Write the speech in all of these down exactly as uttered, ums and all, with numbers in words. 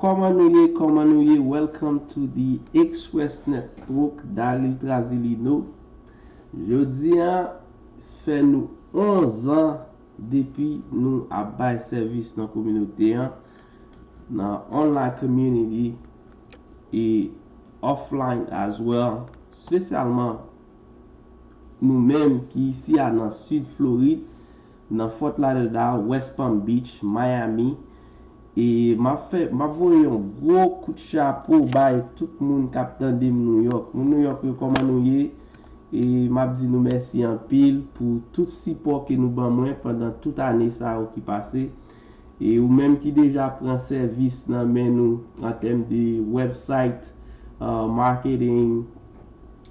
Kòman nou ye? Kòman nou ye? Welcome to the Express Network, Daryl Trazilino. Jodi a, fè nou onz an depi nou ap bay sèvis nan kominote an, nan online community e offline as well, espesyalman nou menm ki isi a nan Sid Florid, nan Fort Lauderdale, West Palm Beach, Miami. E m ap fè, m ap voye yon gwo kout chapo bay tout moun k ap tande m New York. Moun New York yo, kòman nou ye? E m ap di nou mèsi anpil pou tout sipò ke nou ban mwen pandan tout ane sa yo ki pase. E ou menm ki deja pran sèvis nan men nou an tèm de website, uh, marketing,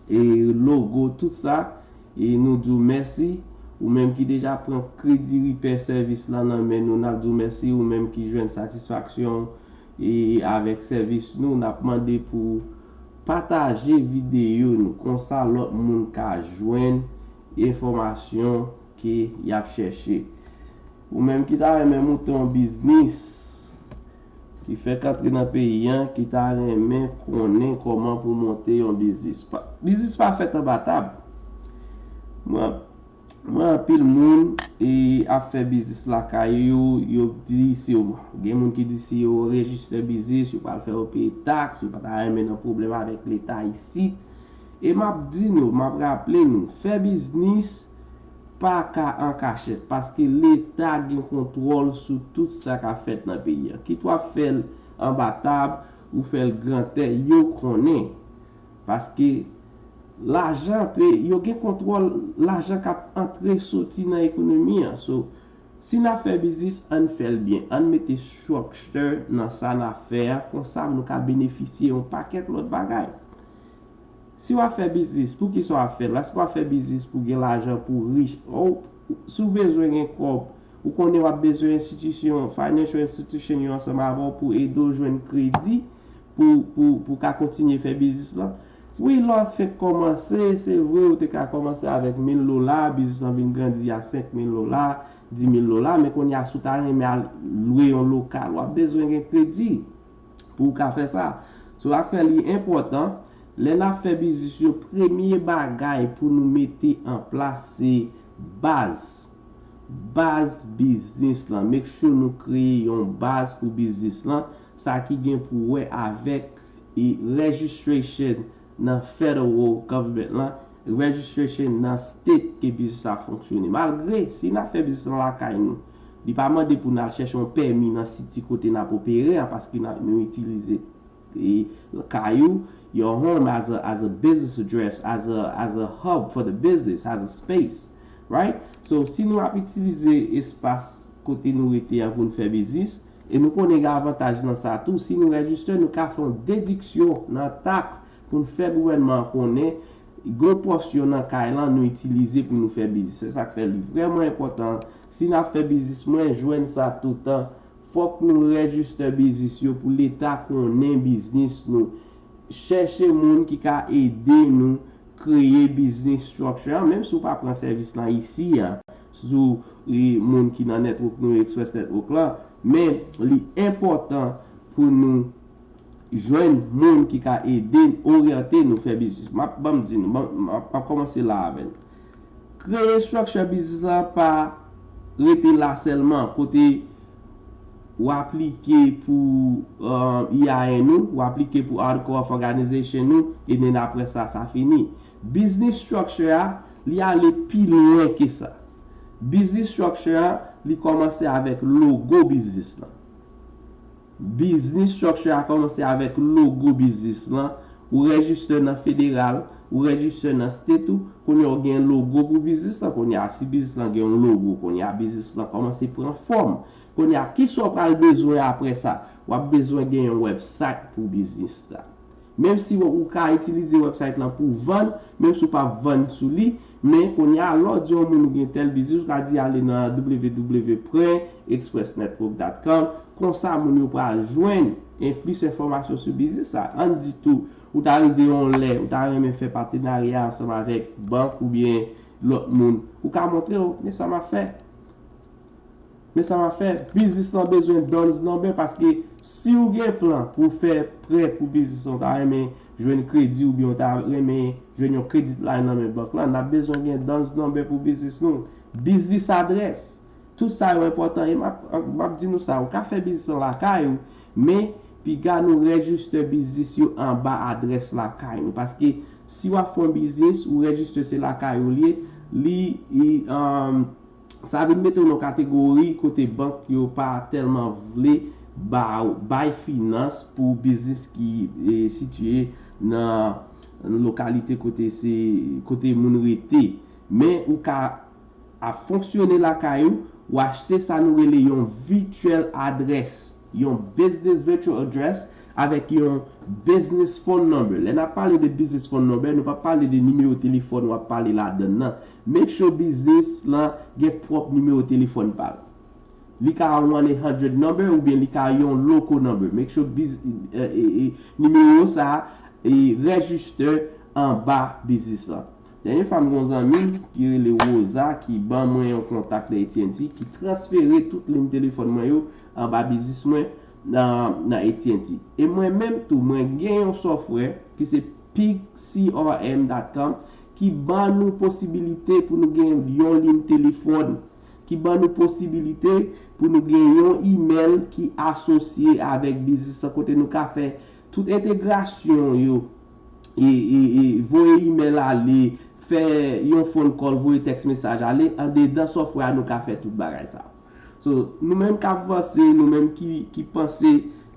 e logo, tout sa, e nou di w mèsi. Ou menm ki deja pran Kredi Ripè sèvis la nan men nou, n ap di w mèsi. Ou menm ki jwenn satisfaksyon e avèk sèvis nou, n ap mande pou pataje videyo nou, konsa lòt moun ka jwenn enfòmasyon ke y ap chèche. Ou menm ki ta renmen moute yon biznis, ki fèk antre nan peyi an, ki ta renmen konnen kòman pou monte yon biznis. Pa- Biznis pa fèt anba tab. Mwen, mwen anpil moun e ap fè biznis lakay yo, yo di si yo, gen moun ki di si yo rejistre biznis, yo pral fè yo peye taks, yo pa ta renmen nan pwoblèm avèk leta isit. E m ap di nou, m ap raple nou, fè biznis pa ka an kachèt, paske leta gen kontwòl sou tout sa k ap fèt nan peyi a. Kit w ap fè l anba tab, ou fè l grantè, yo konnen. Paske lajan pe, yo gen kontwòl lajan k ap antre soti nan ekonomi an. So, si n ap fè biznis, ann fè l byen. Ann mete structure nan sa n ap fè a, konsa nou ka benefisye yon pakèt lòt bagay. Si w ap fè biznis, poukisa w ap fè l? Èske w ap fè biznis pou w gen lajan, pou w rich? Ou, si w bezwen gen kòb, ou konnen w ap bezwen enstitisyon, financial institution yo ansanm avè w pou ede w jwenn kredi pou, pou, pou w ka kontinye fè biznis lan. Wi, lè w fenk kòmanse, se vre, ou te ka kòmanse avèk mil dola, biznis lan vin grandi a senk mil dola, dis mil dola, men kounye a, si w ta renmen al lwe yon lokal, w ap bezwen gen kredi pou w ka fè sa. So, sa k fè li enpòtan, lè n ap fè biznis yo, premye bagay pou nou mete an plas se baz. Baz biznis lan. Make sure nou kreye yon baz pou biznis lan. Sa ki gen pou wè avèk e registration nan federal government lan, registration nan state ke biznis la fonksyone. Malgre, si n ap fè biznis lan lakay nou, li pa mande pou n al chèche yon pèmi nan city kote n ap opere a, paske n ap, nou itilize e, kay ou, your home as a, as a business address, as a, as a hub for the business, as a space, right? So, si nou ap itilize espas kote nou rete a pou n fè biznis, e nou konnen gen avantaj nan sa tou, si nou rejistre, nou ka fè yon dediksyon nan taks pou n fè gouvènman an konnen gon pòsyon nan kay lan nou itilize pou nou fè biznis. Se sa k fè li vrèman enpòtan. Si n ap fè biznis, mwen jwenn sa toutan, fòk nou rejistre biznis yo pou leta konnen biznis nou. Chèche moun ki ka ede nou kreye biznis structure an, menm si w pa pran sèvis lan isi a, sou e, moun ki nan network nou, Express Network lan, men li enpòtan pou nou jwenn moun ki ka ede n oryante nou fè biznis. M ap banm di nou, m ap, m ap, m ap kòmanse la avè n. Kreye structure biznis lan pa rete la sèlman, kote w aplike pou um, E I N ou, w aplike pou Article of Organization ou, e then apre sa, sa fini. Business structure a, li ale pi lwen ke sa. Business structure a, li kòmanse avèk logo biznis lan. Business structure a kòmanse avèk logo biznis lan. Ou rejistre nan federal, ou rejistre nan state ou, kounye a w gen logo pou biznis lan. Kounye a, si biznis lan gen yon logo, kounye a biznis lan kòmanse pran fòm. Kounye a, kisa w pral bezwen apre sa? W ap bezwen gen yon website pou biznis sa. Menm si w, ou ka itilize website lan pou vann, menm si w p ap vann sou li, men kounye a, lè w di yon moun ou gen tèl biznis, ou ka di ale nan w w w point express network dot com, konsa moun yo pral jwenn en plis enfòmasyon sou biznis sa. Ann di tou, ou ta rive yon lè, ou ta renmen fè patenarya ansanm avèk bank oubyen lòt moun, ou ka montre yo, men sa m ap fè. Men sa m ap fè, biznis lan bezwen DUNS number, paske si w gen plan pou w fè prè pou biznis lan, w ta renmen jwenn kredi oubyen w ta renmen jwenn yon credit line nan men bank lan, n ap bezwen gen DUNS number pou biznis nou. Biznis adrès. Tout sa yo enpòtan. E m ap, m ap di nou sa, ou ka fè biznis lan lakay ou, men piga nou rejiste biznis yo anba adrès lakay nou. Paske si w ap fè yon biznis, ou rejiste se lakay ou li ye, li, li, um, sa vin mete w nan kategori kote bank yo pa tèlman vle ba, bay finans pou biznis ki e, sitiye nan lokalite kote se kote moun rete. Men ou ka ap fonksyone lakay ou, ou achte sa nou rele yon virtual address, yon business virtual address avèk yon business phone number. Lè n ap pale de business phone number, nou pa pale de nimewo telefòn w ap pale ladan l nan. Make sure biznis lan gen pwòp nimewo telefòn pa l. Li ka yon one eight hundred number oubyen li ka yon local number. Make sure biz, e, e, e, nimewo sa e, rejiste anba biznis lan. Dènye fwa m gen yon zanmi m ki rele Rosa ki ban mwen yon kontak nan A T and T ki transfere tout liy telefòn mwen yo anba biznis mwen nan, nan A T and T. E mwen menm tou, mwen gen yon software ki se pig C R M dot com ki ban nou posibilite pou nou gen yon liy telefòn, ki ban nou posibilite pou nou gen yon email ki asosye avèk biznis lan kote nou ka fè tout entegrasyon yo, e, e, e voye email ale, fè yon phone call, voye text message ale, andedan software a nou ka fè tout bagay sa. So, nou menm k ap vanse, nou menm ki, ki panse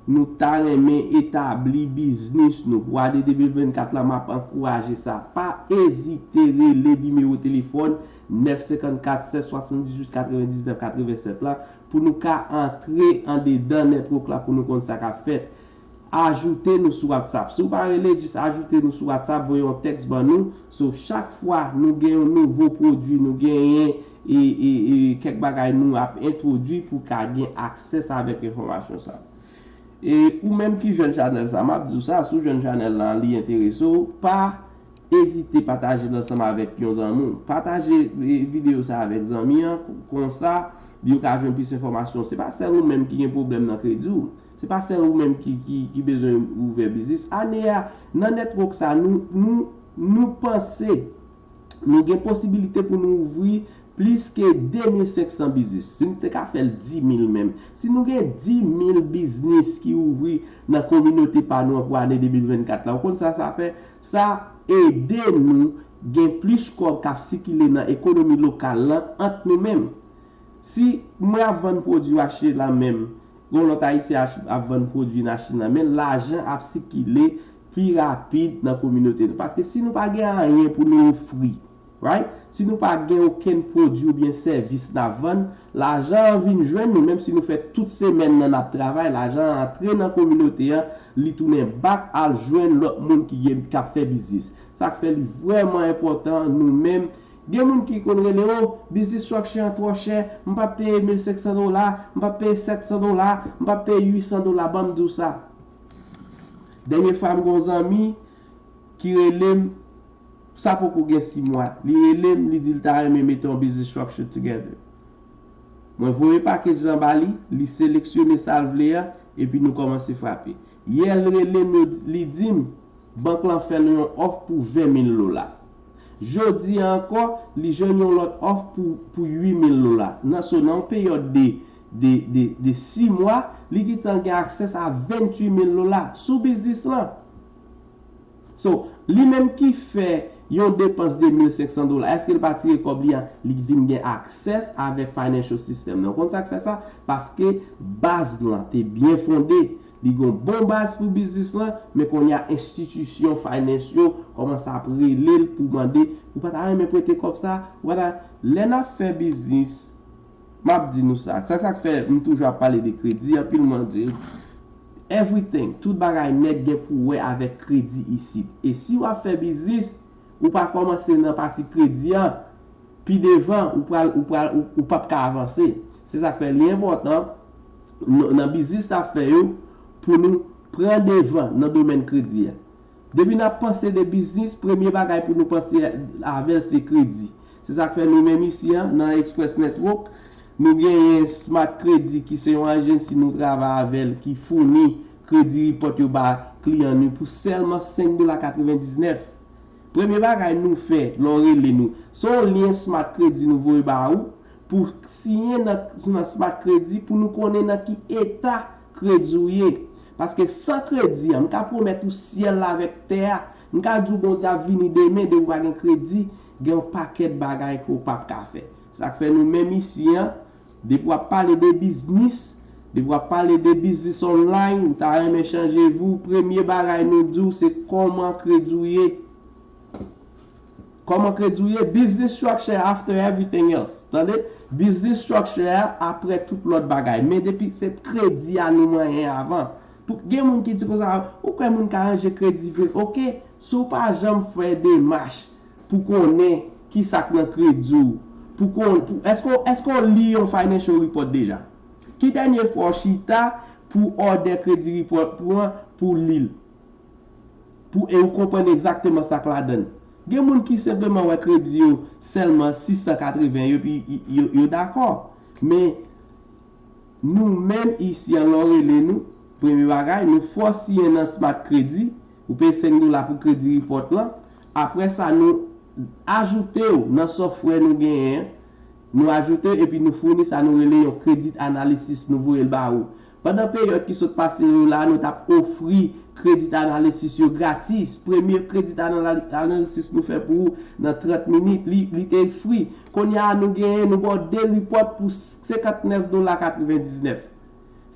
nou ta renmen etabli biznis nou pou ane de mil vennkat la, m ap ankouraje sa. Pa ezite rele nimewo telefòn nèf senkannkat sèt swasanndizuit katrevendiznèf katrevennsèt la pou nou ka antre andedan network la pou nou konn sa k ap fèt. Ajoute nou sou WhatsApp. Si w pa rele, jis ajoute nou sou WhatsApp, voye yon tèks ban nou. So, chak fwa nou gen yon nouvo pwodui, nou genyen e, e, e kèk bagay nou ap entwodui pou ka gen aksès avèk enfòmasyon sa. E ou menm ki jwenn chanèl sa, m ap di w sa, si w jwenn chanèl la, li enterese w, pa ezite pataje l ansanm avèk yon zanmi w. Pataje e, videyo sa avèk zanmi an, konsa yo ka jwenn plis enfòmasyon. Se pa sèl ou menm ki gen pwoblèm nan kredi w. Se pa sèl ou menm ki, ki, ki bezwen ouvè biznis. Ane a, nan network sa, nou, nou, nou panse nou gen posibilite pou nou ouvri plis ke de mil senk san biznis. Si nou te ka fè l di mil menm. Si nou gen di mil biznis ki ouvri nan kominote pa nou an pou ane de mil vennkat la, ou konn sa sa fè? Sa ede nou gen plis kòb k ap sikile nan ekonomi lokal lan ant nou menm. Si mwen ap vann pwodui w achte la menm, yon lòt ayisyen ap vann pwodui n achte nan men l, lajan ap sikile pi rapid nan kominote nou. Paske si nou pa gen anyen pou nou ofri, right? Si nou pa gen okenn pwodui oubyen sèvis n ap vann, lajan an vin jwenn nou, menm si nou fè tout semèn nan n ap travay, lajan an antre nan kominote an, li tounen back al jwenn lòt moun ki gen, k ap fè biznis. Sa k fè li vrèman enpòtan nou menm. Gen moun ki konn rele, o, biznis structure an twò chè, m p ap peye mil senk san dola, m p ap peye sèt san dola, m p ap peye uit san dola, ban m di w sa. Dènye fwa m gen yon zanmi ki rele m, sa poko gen sis mwa, li rele m, li di l ta renmen mete yon business structure together. Mwen voye package lan ba li, li seleksyone sa l vle a, epi nou kòmanse frape. Yè l rele m, li di m, bank lan fè l yon òf pou ven mil dola. Jodi a ankò, li jwenn yon lòt òf pou, pou uit mil dola. Nan, so, nan yon peryòd de, de, de, de sis mwa, li gentan gen aksès a venntuit mil dola sou biznis lan. So, li menm ki fè yon depans de mil senk san dola, èske l pa tire kòb li an? Li vin gen aksès avèk financial system nan. Ou konn sa k fè sa? Paske baz lan te byen fonde. Li gen yon bon baz pou biznis lan, men kounye a enstitisyon finance yo kòmanse ap rele l pou mande, ou pa ta renmen prete kòb sa? Ou pa ta, lè n ap fè biznis, m ap di nou sa. Sa, sa k fè m toujou ap pale de kredi, anpil moun di, everything, tout bagay nèt gen pou wè avèk kredi isit. E si w ap fè biznis, ou pa kòmanse nan pati kredi an, pi devan, ou pral, ou pral, ou, ou p ap ka avanse. Se sa k fè li enpòtan nan, nan biznis n ap fè yo pou nou pran devan nan domèn kredi a. Depi n ap panse de biznis, premye bagay pou nou panse avè l se kredi. Se sa k fè nou menm isi an, nan Express Network, Nou genyen Smart Credit ki se yon ajansi nou travay avè l ki founi kredi report yo ba kliyan nou pou sèlman senk dola katrevendiznèf. Premye bagay nou fè lè w rele nou, se yon lyen Smart Credit nou voye ba ou pou siyen nan, nan Smart Credit pou nou konnen nan ki eta kredi w ye. Paske san kredi an, m ka pwomèt ou syèl la avèk tè a, m ka di w Bondye ap vini demen, depi w pa gen kredi, gen yon pakèt bagay ke w p ap ka fè. Sa k fè nou menm isi an, depi w ap pale de biznis, depi w ap pale de biznis online, ou ta renmen chanje vi w, premye bagay nou di w se kòman kredi w ye. Kòman kredi w ye? Business structure after everything else. Tande? Business structure a apre tout lòt bagay. Men depi se kredi a nou manyen avan. Pou, gen moun ki di konsa, ou kwè moun ka ranje kredi vre? Oke, si w pa janm fè demach pou konnen ki sa k nan kredi w, pou kon, pou, èske, èske w li yon financial report deja? Ki dènye fwa w chita pou òdè kredi report ou an pou li l? Pou, e ou konprann egzakteman sa k ladan l. Gen moun ki senpleman wè kredi yo sèlman sis san katreven, yo, pi- yo, yo dakò. Men, nou menm isi an, lè w rele nou, premye bagay, nou fè w siyen nan Smart Credit, ou peye senk dola pou kredi report lan. Apre sa, nou ajoute w nan software nou genyen an, nou ajoute w epi nou founi sa nou rele yon credit analysis, nou voye l ba ou. Pandan peryòd ki sot pase yo la, nou t ap ofri credit analysis yo gratis. Premye credit anali- analysis nou fè pou ou nan trant minit, li, li te free. Kounye a nou genyen, nou ba w de report pou senkantnèf dola katrevendiznèf.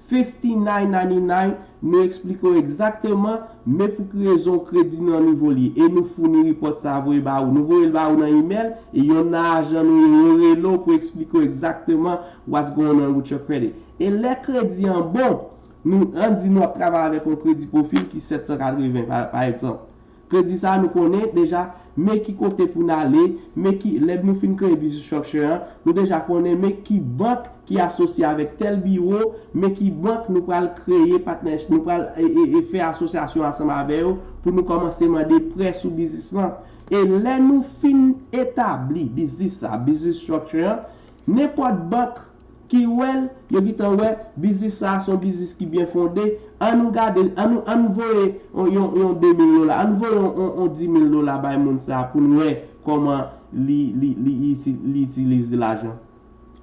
Fifty nine ninety nine, nou eksplike w egzakteman men pou ki rezon kredi nan nivo li ye. E nou founi report sa a voye ba ou. Nou voye l ba ou nan email, e yonn nan ajan nou yo, yo rele w pou eksplike w egzakteman what's going on with your credit. E lè kredi an bon, nou, ann di nou ap travay avèk yon kredi pwofil ki sèt san katreven, pa, pa egzanp. Kredi sa a, nou konnen deja men ki kote pou n ale, men ki, lè nou fin kreye business structure an, nou deja konnen men ki bank ki asosye avèk tèl biwo, men ki bank nou pral kreye partnership, nou pral e, e, e fè asosyasyon ansanm avè yo pou nou kòmanse mande prè sou biznis lan. E lè nou fin etabli biznis sa, business structure an, nenpòt bank ki wè l, yo gentan wè biznis sa a se yon biznis ki byen fonde. Ann nou gade, ann nou, ann voye yon, yon, yon de mil dola, ann voye yon, yon, yon di mil dola bay moun sa a pou n wè kòman li, li, li, li, li itilize lajan.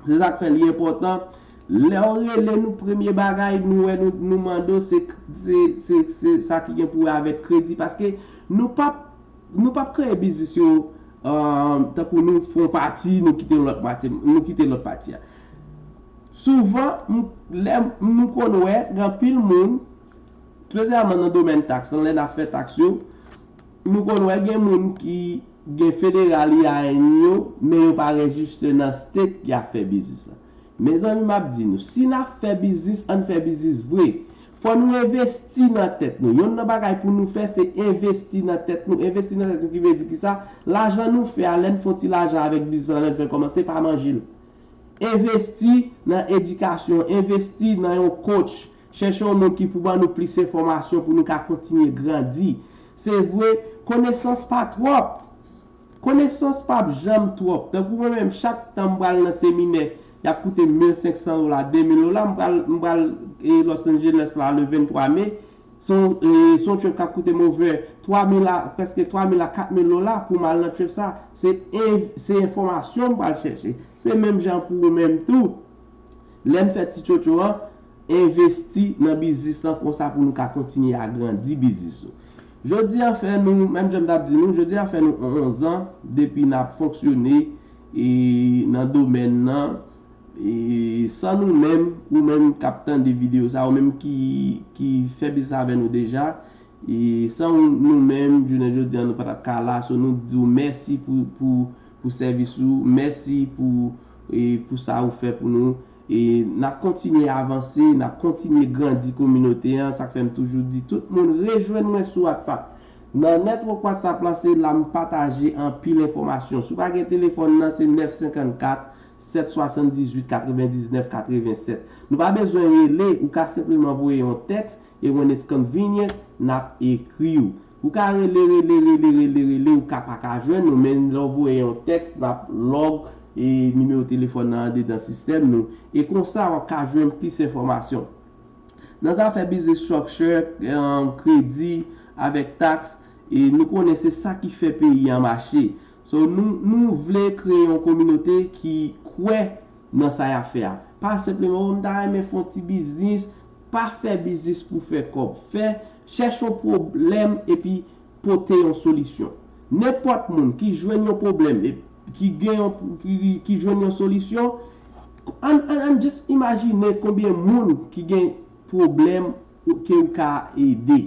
Se sa k fè li enpòtan. Lè w rele nou, premye bagay nou wè nou, nou mande w, se, se, se, se sa ki gen pou wè avèk kredi. Paske nou p ap, nou p ap kreye biznis yo, um, tankou nou fè yon pati, nou kite lòt pati, nou kite lòt pati a. Souvan, m- lè nou konn wè, gen anpil moun, espesyalman nan domèn taks, lè n ap fè taks yo, nou konn wè gen moun ki gen federal I R S yo, men yo pa rejistre nan state y ap fè biznis la. Mezanmi, m ap di nou, si n ap fè biznis, ann fè biznis vre. Fò nou envesti nan tèt nou. Yonn nan bagay pou nou fè, se envesti nan tèt nou. Envesti nan tèt nou, ki vle di kisa? Lajan nou fè a, lè n fè yon ti lajan avèk biznis lan, lè n fè l kòmanse, pa manje l. Envesti nan edikasyon, envesti nan yon coach. Chèche yon moun ki pou ban nou plis enfòmasyon pou nou ka kontinye grandi. Se vre, konesans pa twòp. Konesans p ap janm twòp. Tankou mwen menm, chak tan m pral nan seminè, y ap koute mil senk san dola, de mil dola, m pral, m pral e, Los Angeles la le venntwa me. Se yon, e, se yon trip k ap koute m over twa mil a, prèske twa mil a kat mil dola pou m al nan trip sa. Se en- se enfòmasyon m pral chèche. Se menm jan pou ou menm tou. Lè n fè ti tchotcho an, envesti nan biznis lan konsa pou nou ka kontinye agrandi biznis nou. Jodi a fè nou, menm jan m t ap di nou, jodi a fè nou onz an depi n ap fonksyone e, nan domèn nan. E, san nou menm, ou menm k ap tande videyo sa, ou menm ki, ki fè biznis avè nou deja, e, san ou- nou menm, jounen jodi a, nou pa t ap ka la. So, nou di w mèsi pou, pou, pou sèvis ou, mèsi pou, e, pou sa ou fè pou nou. E n ap kontinye avanse, n ap kontinye grandi kominote an. Sa k fè m toujou di tout moun rejwenn mwen sou WhatsApp. Nan network WhatsApp la, se la m pataje anpil enfòmasyon. Si w pa gen telefòn nan, se nèf senkannkat, sèt swasanndizuit, katrevendiznèf, katrevensèt. Nou pa bezwen rele, ou ka senpleman voye yon tèks, e when it's convenient, n ap ekri w. Ou ka rele, rele, rele, rele, rele, ou ka pa ka jwenn nou, men lè w voye yon tèks, n ap lòg e nimewo telefòn nan andedan sistèm nou. E konsa, w ap ka jwenn plis enfòmasyon. Nan zafè business structure, um, kredi, avèk taks, e nou konnen se sa ki fè peyi an mache. So, nou, nou vle kreye yon kominote ki kwè nan sa y ap fè a. Pa senpleman, "Oh, m ta renmen fè yon ti biznis." Pa fè biznis pou fè kòb. Fè, chèche yon pwoblèm epi pote yon solisyon. Nenpòt moun ki jwenn yon pwoblèm, e ki gen yon, ki, ki jwenn yon solisyon, ann, ann, ann just imajine konbyen moun ki gen pwoblèm ou, ke ou ka ede.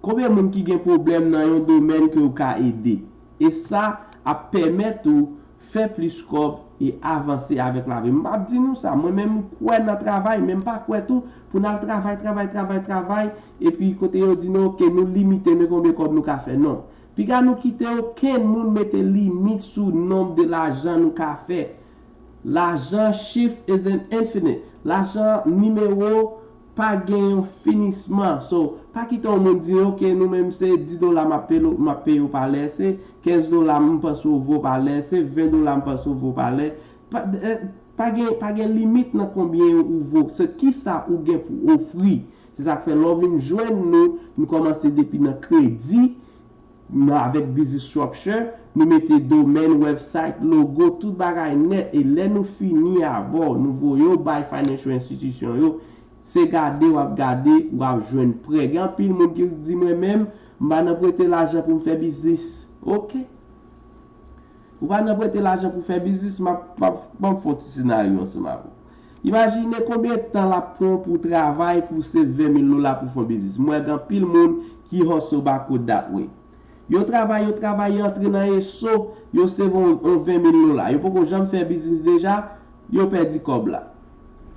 Konbyen moun ki gen pwoblèm nan yon domèn ke ou ka ede? E sa ap pèmèt ou fè plis kòb e avanse avèk lavi. M ap di nou sa, mwen menm m kwè nan travay, men m pa kwè tou pou n al travay, travay, travay, travay, epi kote yo di nou, "Oke, nou limite, men konbyen kòb nou ka fè." Non. Piga nou kite okenn moun mete limit sou nonb de lajan nou ka fè. Lajan, shift is an infinite. Lajan, nimewo, pa gen yon finisman. So, pa kite yon moun di, "Oke, nou menm se dis dola m ap peye, m ap peye w pa lè, se kenz dola m panse w vo pa lè, se ven dola m panse w vo pa lè." Pa, eh, pa gen, pa gen limit nan konbyen ou vo. Se kisa ou gen pou ofri. Se sa k fè lè w vin jwenn nou, nou kòmanse depi nan kredi, nan, avèk business structure, nou mete domèn, website, logo, tout bagay nèt. E lè nou fini avè w, nou voye w bay financial institution yo, se gade w ap gade, w ap jwenn prè. Gen anpil moun ki di mwen menm, "M pa nan prete lajan pou m fè biznis." Oke. Ou pa nan prete lajan pou fè biznis, m ap, m ap, m ap fè yon ti senaryo ansanm avè w. Imajine konbyen tan l ap pran w pou w travay pou w save ven mil dola pou w fè yon biznis. M wè gen anpil moun ki hustle backward that way. Yo travay, yo travay, yo antre nan eso, yo save yon, yon ven mil dola. Yo poko janm fè biznis deja, yo pèdi kòb la.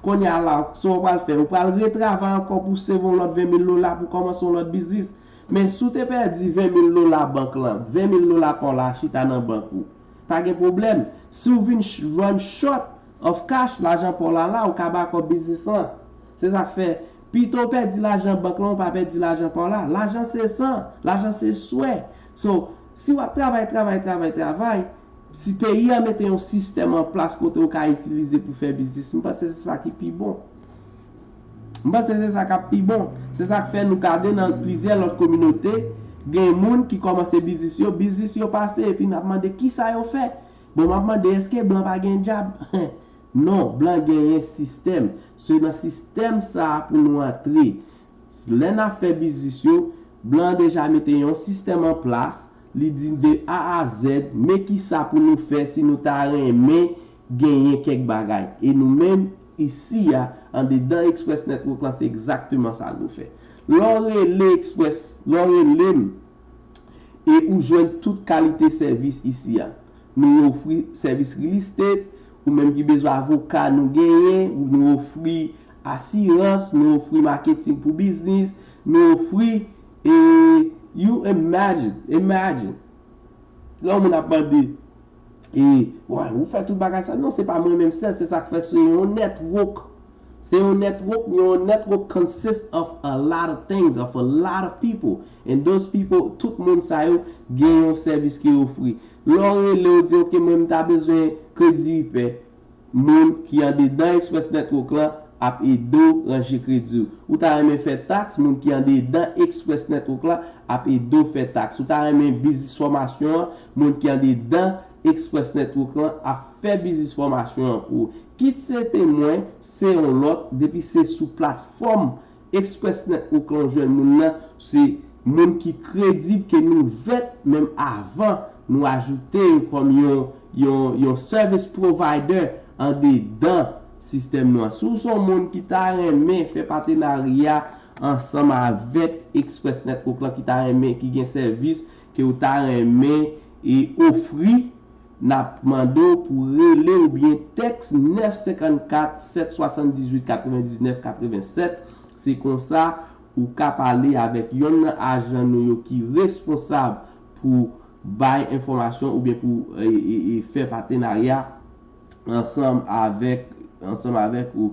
Kounye a la, sa w pral fè? Ou pral retravay ankò pou w save yon lòt ven mil dola pou w kòmanse yon lòt biznis. Men si w te pèdi ven mil dola bank lan, ven mil dola pa w la chita nan bank ou, pa gen pwoblèm. Si w vin ch-, run short of cash, lajan pa w la la, ou ka bay kòb biznis lan. Se sa k fè, pito w pèdi lajan bank lan, ou pa pèdi lajan pa w la. Lajan se san, lajan se swè. So, si w ap travay, travay, travay, travay, si peyi a mete yon sistèm an plas kote w ka itilize pou fè biznis, m panse se sa ki pi bon. M panse se sa k ap pi bon. Se sa k fè nou gade nan plizyè lòt kominote, gen moun ki kòmanse biznis yo, biznis yo pase, epi n ap mande kisa yo fè. Bon, m ap mande, èske blan pa gen djab? Non, blan genyen sistèm. Se nan sistèm sa a pou nou antre. Lè n ap fè biznis yo, blan an deja mete yon sistèm an plas, li di de A a Z, men kisa pou nou fè si nou ta renmen genyen kèk bagay. E nou menm, isi a, andedan Express Network lan, se egzakteman sa nou fè. Lè w rele Express, lè w rele m, e ou jwenn tout kalite sèvis isi a. Nou ofri sèvis real estate, ou menm ki bezwen avoka, nou genyen, nou ofri asirans, nou ofri marketing pou biznis, nou ofri, e, you imagine, imagine. Lè yon moun ap mande, e, "Wè, ou fè tout bagay sa?" Non, se pa mwen menm sèl, se sa k fè se yon network. Se yon network, yon network consist of a lot of things, of a lot of people. And those people, tout moun sa yo gen yon sèvis ki ofri. Lè w rele, w di, "Oke, mwen, m ta bezwen kredi ripè." Moun ki andedan Express Network lan ap ede w ranje kredi w. Ou ta renmen fè taks, moun ki andedan Express Network lan ap ede w fè taks. Ou ta renmen biznis fòmasyon an, moun ki andedan Express Network lan ap fè biznis fòmasyon an pou ou. Kit se te mwen, se yon lòt, depi se sou platfòm Express Network lan w jwenn moun nan, se moun ki kredib ke nou vèt menm avan nou ajoute yo kòm yon, yon, yon service provider andedan sistèm nou an. Si w se yon moun ki ta renmen fè patenarya ansanm avèk Express Network lan, ki ta renmen, ki gen sèvis ke w ta renmen e ofri, n ap mande w pou rele oubyen tèks nèf senkannkat, sèt swasanndizuit, katrevendiznèf, katrevennsèt. Se konsa ou ka pale avèk yonn nan ajan nou yo ki responsab pou bay enfòmasyon oubyen pou, e, e, e, fè patenarya ansanm avèk, ansanm avèk ou.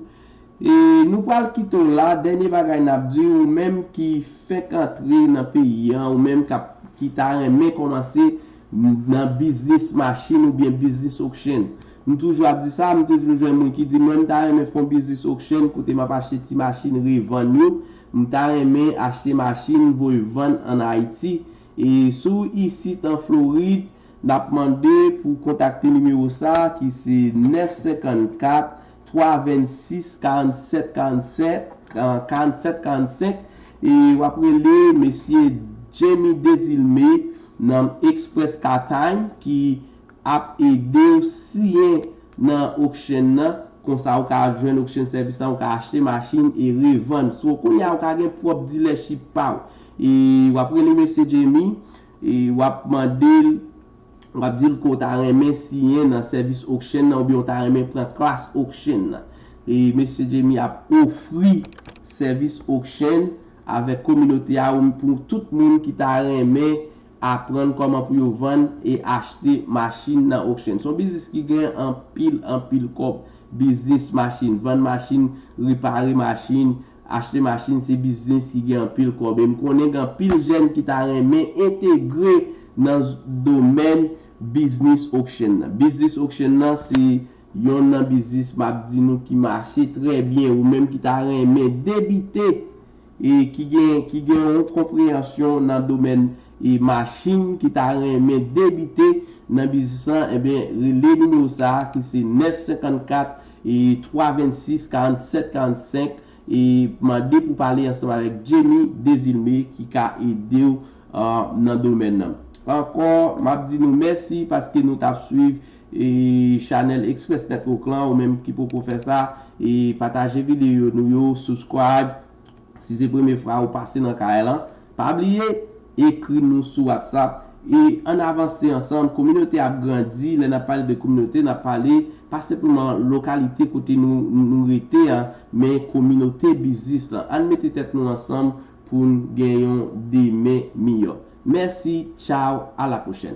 E nou pral kite w la, dènye bagay n ap di, ou menm ki fenk antre nan peyi an, ou menm k ap, ki ta renmen kòmanse nan biznis machin oubyen biznis auction. M toujou ap di sa, m toujou jwenn moun ki di mwen m ta renmen fè yon biznis auction kote m ap achte ti machin revann yo. M ta renmen achte machin voye vann ann Ayiti. E si w isit an Florid, n ap mande pou w kontakte nimewo sa ki se nèf senkannkat twa vennsis karannsèt karannsèt, karannsèt karannsèt. E w ap rele mesye Jamie Desilme nan Express Car Time ki ap ede w siyen nan auction nan. Konsa ou ka jwenn auction service la, ou ka achte machin e revann. So kounye a ou ka gen pwòp dealership pa w. E w ap rele mesye Jamie e w ap mande l, w ap di l ke w ta renmen siyen nan sèvis auction nan oubyen w ta renmen pran klas auction nan. E mesye Jamie ap ofri sèvis auction avèk kominote a pou tout moun ki ta renmen aprann kòman pou yo vann e achte machin nan auction. Se yon biznis ki gen anpil, anpil kòb. Biznis machin, vann machin, repare machin, achte machin, se biznis ki gen anpil kòb. E m konnen gen anpil jèn ki ta renmen entegre nan domèn biznis auction nan. Biznis auction nan se yonn nan biznis m ap di nou ki mache trè byen. Ou menm ki ta renmen debite e ki gen, ki gen yon konpreyansyon nan domèn e machin, ki ta renmen debite nan biznis lan, ebyen rele nimewo sa a ki se nèf senkannkat e twa vennsis karannsèt karannsèt e mande pou pale ansanm avèk Jamie Desilme ki ka ede w uh, nan domèn nan. Ankò, m ap di nou mèsi paske nou t ap swiv e chanèl Express Network lan, ou menm ki poko fè sa, e pataje videyo nou yo, subscribe. Si se premye fwa ou pase nan kay lan, pa bliye ekri nou sou WhatsApp. E ann avanse ansanm, kominote ap grandi. Lè n ap pale de kominote, n ap pale pa senpleman lokalite kote nou, nou rete a, men kominote biznis lan. Ann mete tèt nou ansanm pou n gen yon demen miyò. Mèsi, tchaw, a la pwochèn.